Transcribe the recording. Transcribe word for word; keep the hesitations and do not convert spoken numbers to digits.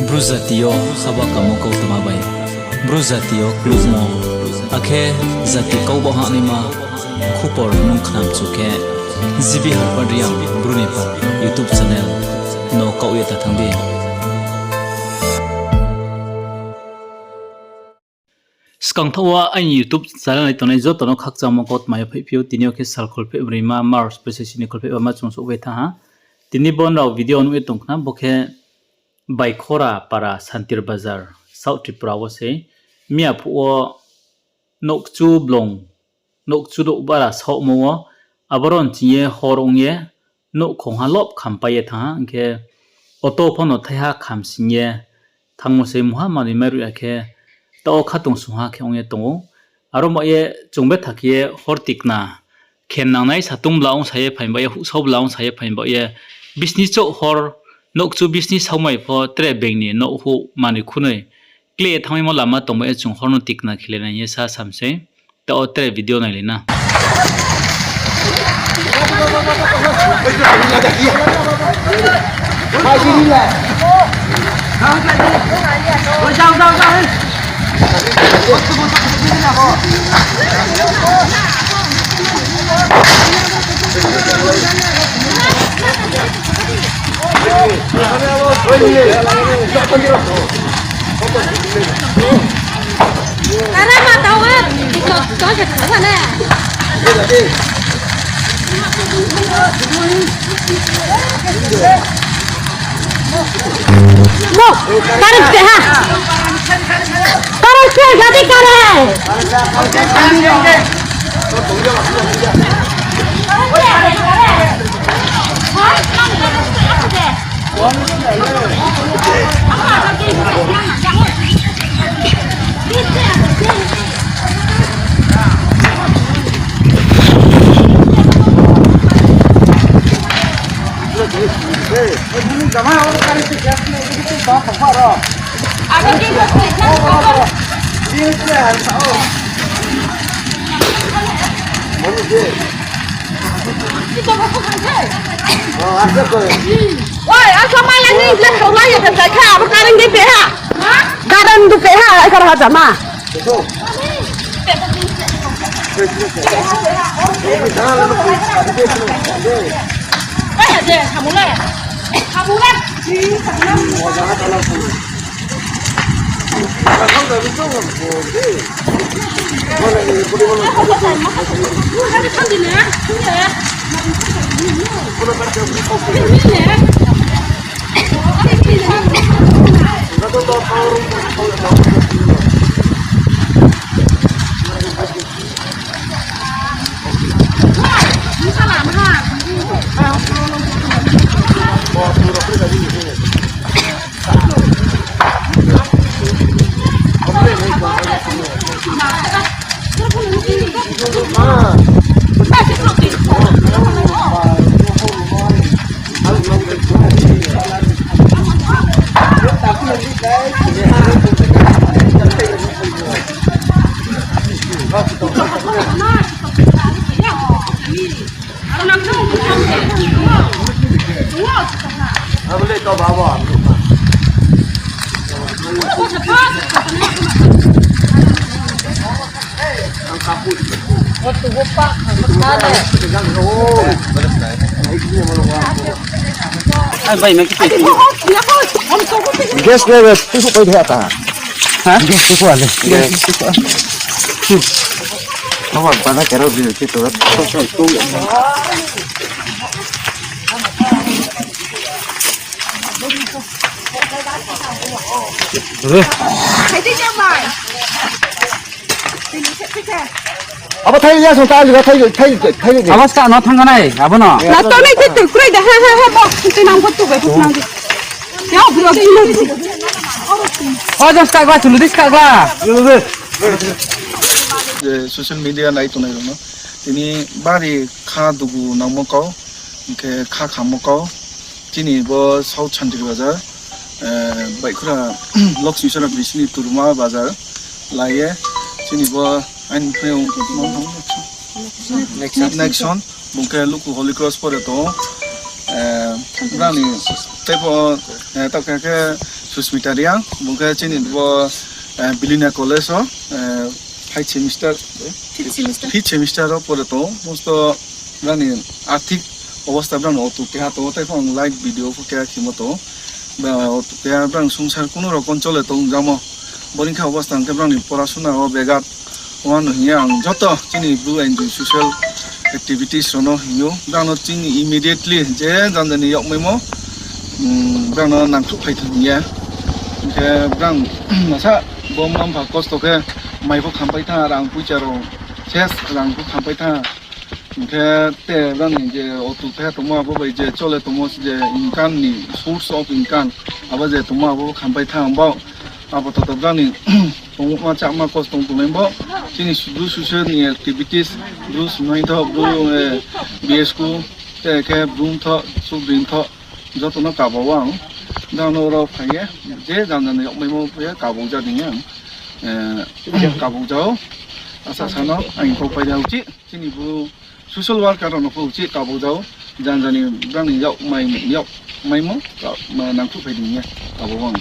Bru jati yo haba kamo kautma bai, Bru jati yo klukmo, akhe jati kau ba hahnaima khupor nung khnamchu khe, G B Harpad Reang Bru ni pha YouTube channel no kaoh ye ta thanng di. Skang thaoh wo aini YouTube channel nai tongnai joto no khakchangmo kautma yo phaiphi ou. Tini yo khe sal kholphehbroima March bosi sini kholphehba ma chung souhphai thanng ha. Tini bo nrao video nuh ye tong khna, bo khe Baikhora para Santir Bazar, South Tripura wo sei. Miya phuh wo nouhkchu blong, nouhkchu douh bara saohmo wo, aboro nching ye hor ong ye, nouhkhongha lob khampai ye thanng ha, hing khe auto pho no thaiha khamsing ye thanngmo sei, mungha manoi mairuh ya khe, taoh wo khatungsungha khe ong ye tong ou. Aro ba ye chung betha khe ye hor tikna khe nangnai satung bla ongsa ye phaing ba ye, houhsao bla ongsa ye phaing ba ye, bisni chouh hor, nouhkchu bisni saomai pho tre being ni nouh houh manoi khunoi kle ye thanngmaimo lama tong ba ye chung hor no tikna khe le nai hing ye sa sam sei. Taoh wo tre video nailai na. Mo, current pe ha. Current pe, gadi current. Oi, ang sa mai ya ni, je khau lai ya, je sai kha, abo current di pe ha. Current du pe ha, ai kar ha jama. Gas le, gas tu pai dia ta. Ha? Gas tu ale. Gas tu. Mama, bana kero di tu. Abo thai ya song ta, thai, thai, thai. Abo ska no thang nai, abo no. Na to nai te tu kroi da, ha, ha, ha, bo, te nang bo tu bai, tu nang di. Ya, bro, di mo. O, jang ska gla, chulu di ska gla. Je social media nai tongnai rao no. Tini bari kha dugu nangmo kau, hing khe kha khamo kau. Chini bo South Santir Bazar, eh, Baikhora Lokshmi Sora bisi ni Turuma Bazar lai ye. Chini bo aini phai Nixon, bung khe Luku Holy Cross pore tong. Eh, brang ni tei bo, eh, tao khe khe Susmita Reang, bung khe chini bo, eh, Bilina College o, eh, fifth semester, eh, fifth semester. Fifth semester o pore tong, mosto brang ni arthik obostha brang ni otu keha tong, tei pho ang live video pho keha khemo tong. Ba otu keha brang sungsar kuno rokom chole tong jamo. Boni khe obostha hing khe brang ni porasuna o begat Wano hing ye ang joto chini Bru N G O social activities rao no hing ou, brang no chini immediately je janja ni yagmaimo, mm, brang no nangkhruh phai thing hing ye. Hing khe brang masa bo mma-mpha kosto khe mai pho khampai tha, rang poicha rao ses rang pho khampai tha. Hing khe te brang ni je otu khe tongmo abo bai je chole tongmo je income ni source of income, abo je tongmo abo khampai tha ang bo. Abo toto brang ni tongma chama kosto tong tongnai bo. Chini Bru social ni activities, Bru Sumai tho, Bru, eh, B S Q, te khe Bru tho, Subrin tho, joto no kaba wo ang. Brang no ro phai ye, je janja ni yagmaimo pho ye kaba ja ding ye ang. Eh, kaba jao, asa sa no, ang kau pai ja uchih, chini Bru social worker rao no pho uchih kaba jao, janja ni brang ni yagmai, yagmaimo, ka-, ma nangkhruh phai ding ye, kaba wo ang.